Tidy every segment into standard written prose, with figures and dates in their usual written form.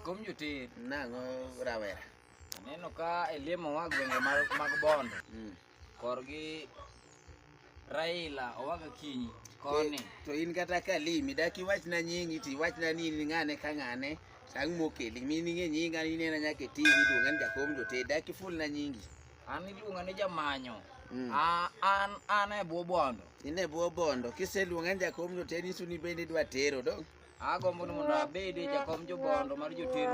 Jakom joter. Nang'o rawera? Aneno ka eliemo wa gwenge mag Bondo. Korgi Raila owaga kinyi koni. To in kata kalimi dak iwachna nyingi to iwachna ni in ng'ane ka ng'ane ang' mokeli min ing'e nyinga inena nyaka e TV iluonga ni jakom joter dak ifulna nyingi. An iluonga ni jamanyo. An e bwo Bondo. In e bwo Bondo kiseluonga ni jakom joter nyiso ni bende idwa tero dong. Agombo ni mondo abed jakom jobondo mar joter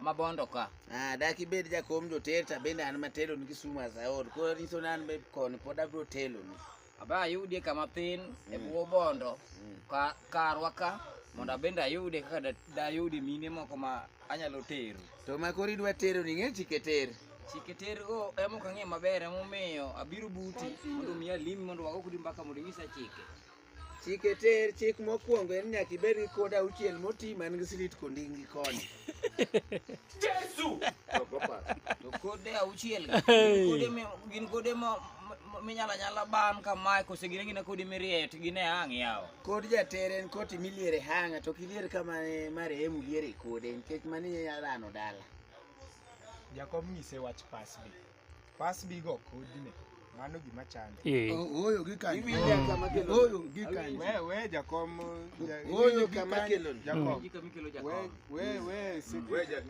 ma Bondo ka. Ah, dak ibed jakom joter to bende an matelo ni Kisumu as a whole. Koro nyiso ni an be koni pod abiro telo ni. Aba ayudie kama thin e bwo Bondo karwa ka mondo abende ayudie kaka dayudi mine moko ma anyalo tero. To ma koro idwa tero ni ing'e chike ter. Chike ter go ema ok ang'eyo maber emomiyo abiro buti mondo mi alimi mondo wago kodi mbaka mondo inyisa chike. Chike ter, chik mokwongo en nyaka ibed gi kod auchiel moti man gi slit kondingi koni. Jesu! To kode auchiel gin kode minyalo anyala ban kamae kose gin agina kode mirieyo to gin e hang' yawa. Kod jater en koti miliere hanga to kilier kama marehemu liere kode nikech mano inyalo rano dala. Jakom nyise wach pasbi. Pasbi go kodne. Mano gima chande. Ooyo gi kanyo. Iwinja kama kelo. Ooyo gi kanyo. We jakom. Ooyo kama kelo. Jakom. Gi kama ikelo jakom. We secretary.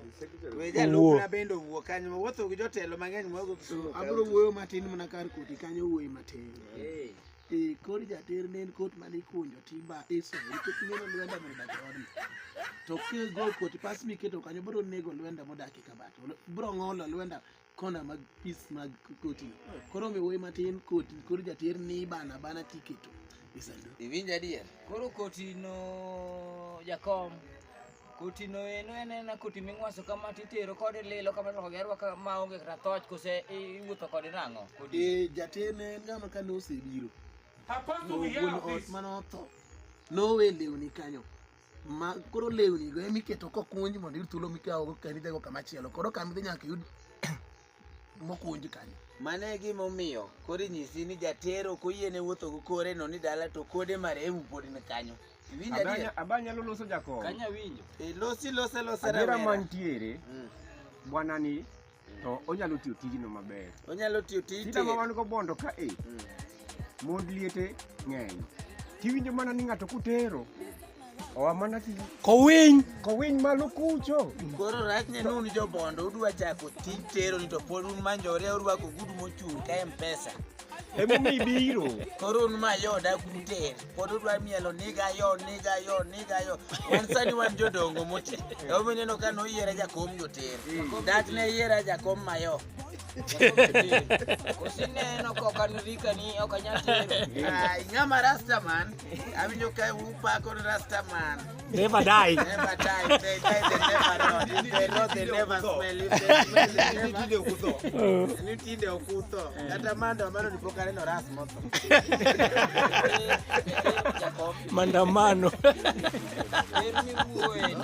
We jalupna bende owuok kanyo mawuotho gi jotelo mang'eny mwago Kisumu. Abiro wuoyo matin mana kar koti kanyo wuoyi matin. Kor jater ne en kot mane ikunjo timba isoyo nikech ing'eyo lwenda modak e odni. To kigo koti pas miketo kanyo biro nego lwenda modak e kabat. Biro ng'olo lwenda kona mag pis mag koti. Koro mi wuoyi matin koti kor jater ni bana bana tiketo e sanduk. Iwinjo adier? Koro koti no jakom. Koti no eno en ena koti ming'waso kama titero kode lilo kama to gerwa ka maonge kata thoch kose iwuotho kode nang'o? Kodi. Jater ne en ng'ama kane osebiro. Wuon ot mane otho nowe lewni kanyo. Ma koro lewni go emiketo kokunj mondo iyud thuolo mikawogo kendo idhigo kama chielo. Koro kama idhi nyaka iyud mokunj kanyo. Mano e gima omiyo koro inyisi ni jatero ok oyiene wuotho gi kore no ni dala to kode marehemu pod ni kanyo. Iwinjo adier? Aba nyalo loso jakom. Kanyo awinjo. Losi lose lose Adiera rawera. mantiere bwana ni to onyalo tiyo tijno maber. Onyalo tiyo tij Shida ma ter. wan go Bondo ka e mond liete ng'eny. Tiwinjo mana ni ng'ato kutero oa mana ki Kowiny. Kowiny malo kucho. Koro rach ne un jo Bondo udwa chako tij tero ni to pod un manjore urwako ogudu mochung' ka M-Pesa. Emomiyo ibiro. Koro un mayo dak uter. Pod udwa mielo niga yo niga yo niga yo. Wan sani wan jodongo moti. Emomiyo ineno ka noyiera jakom joter. Dak ne yiera jakom mayo. Kosineno kok an rika ni ok anyal tero. Ai, ng'ama Rastaman, awinjo ka upako ni Rastaman. Never die. Never die. They die, they never rot. If they rot, they never smell. If they smell, they never... Ni tinde ok utho. Kata maandamano ni pok aneno ras motho. Maandamano. Ber miwuoye ni.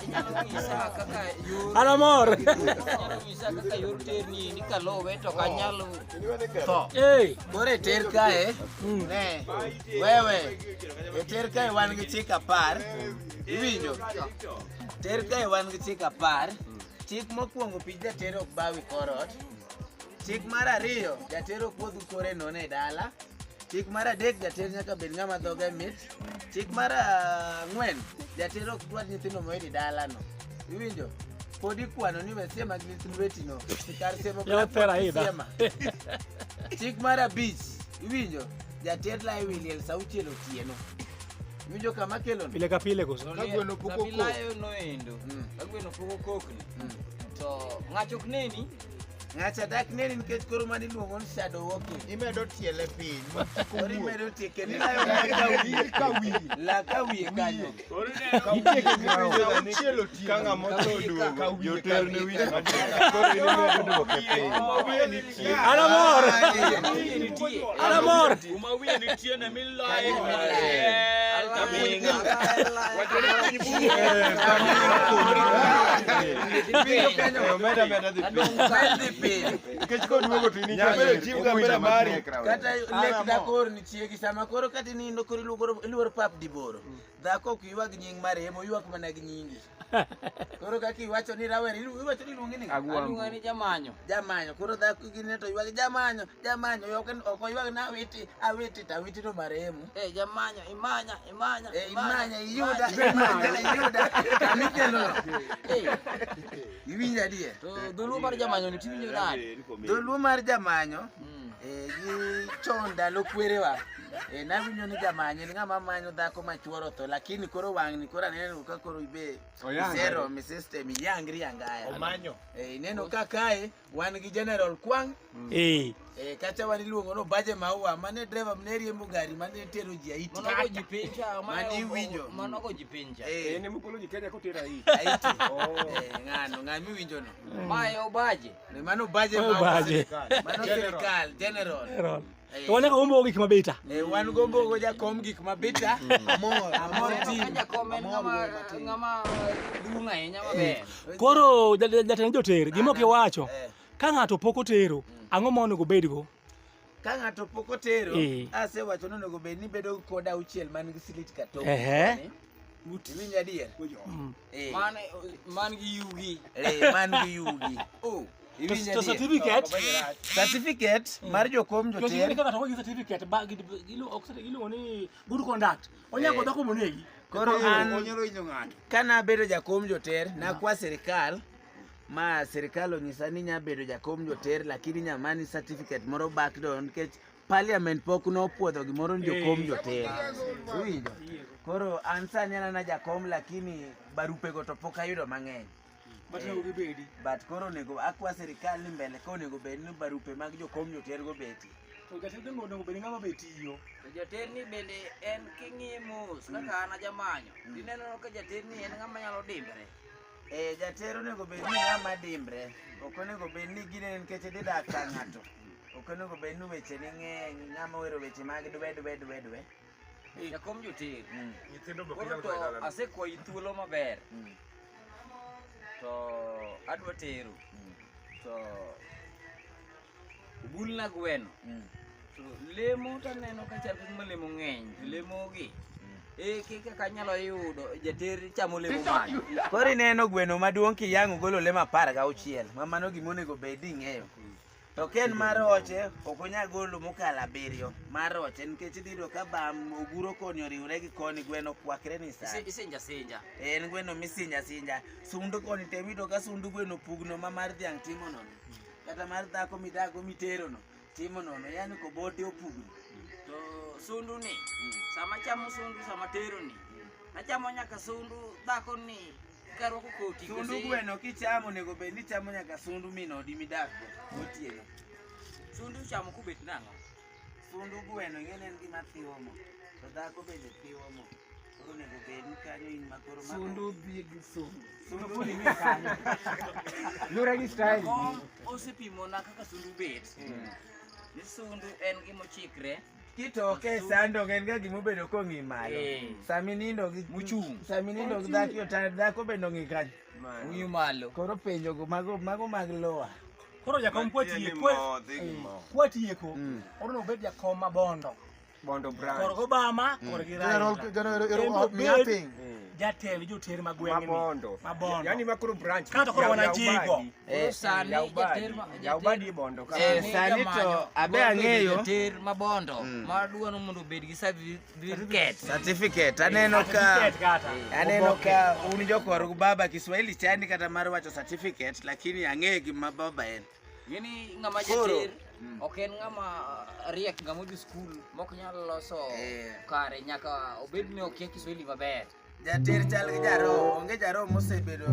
Inyalo nyisa kaka yor... An amor. Inyalo nyisa kaka yor terni ni kaluwe to ok anyal tho. Hey. Koro e ter kae, ne, wewe, e ter kae wan gi chik 10, iwinjo? Ter kae wan gi chik 10, chik mokwongo pich jater ok bawi kor ot, chik mar 2 jater ok wuoth gi kore nono e dala, chik mar 3 jater nyaka bed ng'ama dhoge mit, chik mar 4 jater ok dwar nyithindo moyud e dalano, iwinjo? Pod ikwano ni we siema gi lith lweti no, kar siemo Yaw thera aidha. siema. Chik mar 5, iwinjo? Jater layo wi liel sa 6 otieno. Iwinjo kama kelo no? Pile ka pile koso. Ka gweno pok okok. Samilayo noendo. Ka gweno pok okokni. To ng'acho ok neni. Ng'acha dak neni nikech koro mano iluongo ni shadow walking. Imedo tiele piny. Koro imedo tie kendo ilayo laka wiye. Laka wiye kanyo. Ka ng'ama otho oduogo, joter ne wich matek. Koro in imedo duoke piny. An amor. An amor. Kuma wiye nitie ne milaye dhi piny. Omeda meda dhi piny. Med dhi piny. Nikech koduogo to in Nyabedo chief gambera mari. Kata lek dhako orni chiegi sama koro kata inindo koro iluoro pap diboro. Dhako ok ywag nying marehemu, oywak mana gi nyingi. Koro kaka iwacho ni rawere, iwacho ni iluongi ni ng'a? Aluonga ni jamanyo. Jamanyo. Koro dhako gine to ywak jamanyo, jamanyo, ok oywag ni awiti, awiti to awiti to marehemu. Eh, jamanyo, imanya, imanya, Eh, imanya, iyuda, imanya, iyuda. Kamikelo no. Iwinjo adier? To dholuo mar jamanyo ni tiwinjo nade? Dholuo mar jamanyo, gi chon ndalo kwerewa, nawinjo ni jamanyo en ng'ama manyo dhako ma chuore otho, lakini koro wang'ni koro aneno ka koro ibe isero mi system iyangri angaya. Omanyo. Ineno ka kae wan gi General Kwang'. Kacha wan iluongo ni Obaje Maua, mane driver mane riembo gari mane tero ji Haiti. Manogo ji piny cha, Mane iwinjo. Manogo ji piny cha. En ema ogolo ji Kenya kotero Haiti. Haiti. Ng'ano, ng'ano miwinjo no. Mae Obaje. Ne mano Obaje Maua. Obaje. Mano sirikal, general. To wan nyaka wombo gik mabita. Wan gombo go jakom gik mabita. Amor. Amor team. Jakom en ng'ama duong' ahinya maber. Koro jatend joter, gima ok iwacho, ka ng'ato pok otero, ang'o ma onego bedgo? Ka ng'ato pok otero, asewacho ni onego bed ni bedo kod auchiel man gi silit katok. Iwinjo adier? Man gi yugi. Man gi yugi. To certificate? Certificate mar jokom joter. Ka ng'ato onge gi certificate, giluongo ni good conduct. Onyalo dhako monegi. Koro an kanabedo jakom joter, nakwa sirikal ma sirikal onyisa ni nya bedo jakom joter, lakini nyamani certificate moro back down nikech parliament pok nopuodho gimoro ni jokom joter. Iwinjo? Koro an sani an ana jakom lakini barupego to pok ayudo mang'eny. But koro onego akwa sirikal ni mbele ka onego bed ni barupe mag jokom joter go beti. To jater be onego bed ng'ama be tiyo. To jater ni bende en king'iye mos kaka an ajamanyo. Tineno ka jater ni en ng'ama nyalo dimbre. Jater onego bed ni ng'ama dimbre. Ok onego bed ni ginene nikech idhi dak ka ng'ato. Ok onego bed ni weche ne ng'eny, ng'ama ohero weche mag dwe dwe dwe dwe. Jakom joter. Koro to asekwayi thuolo maber. To adwa tero. To obulna gweno. To lemo taneno ka chal kagima lemo ng'eny. To lemo gi kaka anyalo yudo jater chamo lemo mane. Koro ineno gweno maduong' kiyang'o golo lemo 16, ma mano gima onego bed ni ing'eyo. To ka en mar oche, ok onyal golo mokalo 7 mar oche nikech idhi yudo ka bam oguro koni oriwre gi koni, gweno kwakre ni sani. Isinja sinja. En gweno misinja sinja. Sund koni tem iyudo ka sund gweno pugno ma mar dhiang' timo nono. Kata mar dhako midago mitero no timo nono, yani kobote opugno. To sundu ni, sama chamo sundu sama tero ni, achamo nyaka sundu dhako ni karwako koti. Sundu gweno kichamo onego bed ni chamo nyaka sundu min odi midakgo gotieno. Sundu chamo kobet nang'o? Sundu gweno ing'e ni en gima thiwo mo, to dhako bende thiwo mo. Koro onego bed ni kanyo in ma koro Sundu dhi gi sundu. Sundu dhi gi kanyo. Lure gi style. Kom osepimona kaka sundu bet. Ni sundu en gima ochikre. Kitoke e sandong en ga gima obedo kong'i malo. Sama inindo gi Mochung'. Sama inindo gi dhako to dhako bende ong'i kanyo. Ong'iyo malo. Koro penjo go mago mag loa. Koro jakom kwatieko, onego obed jakom mabondo. Bondo branch. Kor gi Obama, kor gi Raila. General, miya piny. Jatend joter ma gweng'ni. Mabondo. Mabondo. Yani makoro branch. Kato koro wanajigo. Sani jater Yaubadi bondo. Sani to abe ang'eyo. Jater mabondo madwa ni mondo obed gi certificate. Certificate. Aneno ka aneno ka un jokor baba Kiswahili chandi kata mar wacho certificate, lakini ang'eyo gima baba en. Ng'eni ng'ama jater ok en ng'ama riek, ng'ama odhi skul mok nyal loso kare, nyaka obed ni okia Kiswahili maber. Jater chal gi jaro, onge jaro mosebedo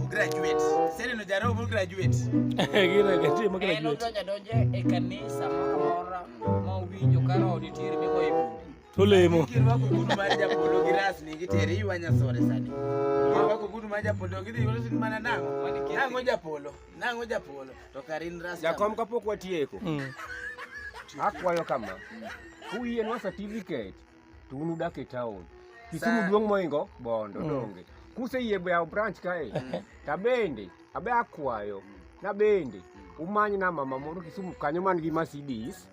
graduate. Iseneno jaro mo graduate? En odonjo adonja e kanisa moro amora ma owinjo ka roho nitiere migoye bunde. To lemo. Kirwako ogudu mar japolo gi rasni gitere iywa nyasore sani. Kirwako ogudu mar japolo gidhi yudo sin mana nang'o? Nang'o japolo? Nang'o japolo? To kar in ras. Jakom kapok watieko. Akwayo kama. Kuyienwa certificate to un udak e town. Kisumu duong' moingo Bondo donge. Kuseyie yawo branch kae, to bende Abe akwayo na bende umanyna mama moro Kisumu kanyo man gi Mercedes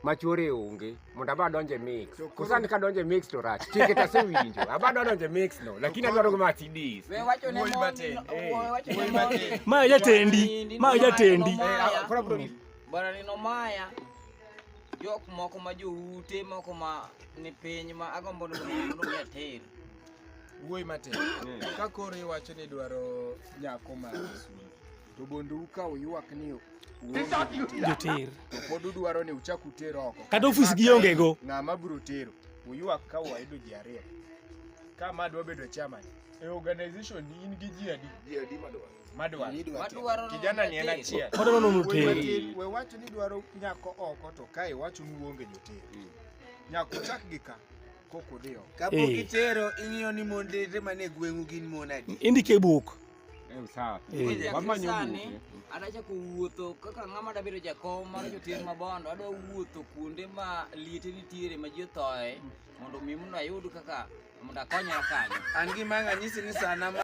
ma chuore onge mondo aba adonje mix. Koso an kadonje mix to rach. Chike to asewinjo. Aba adwa donje mix no, lakini adwaro gi Mercedes. We wacho ne Wuoyi mondi matin. we wacho ne mondi. Ma jatendi, ma jatendi. Nomaya. Koro abiro ni Bwana ni nomaya jok moko ma joute moko ma ni piny ma agombo ni mondo mi ater. Wuoyi matin. Ka koro iwacho ni idwaro nyako mar Kisumu, to bondu ka uywak ni uonge Joter. to pod udwaro ni uchak uter oko. Kata ofis gionge go. Ng'ama biro tero? Uywak ka wayudo ji ariyo. Ka ma dwa bedo chairman. E organization ni in gi ji adi? Ji adi madwaro? Madwaro. Madwaro ni Kijana ni en ater. achiel. Odwaro ni Wuoyi oter. matin, we wacho ni idwaro nyako oko to kae iwacho ni uonge joter. Nyako uchak gi ka kok udhi oko. Kapok Eh. itero ing'iyo ni mon tete mane gweng'u gin mon adi. Indike e buk. Sawa. Eh. Chakre Wamanyo sani buge. adachako wuotho kaka ng'ama da bedo jakom mar joter mabondo adwa wuotho kuonde ma liete nitiere ma ji othoe mondo mi mondo ayud kaka mondo akonyra kanyo. An gima ang' anyisi ni sana ma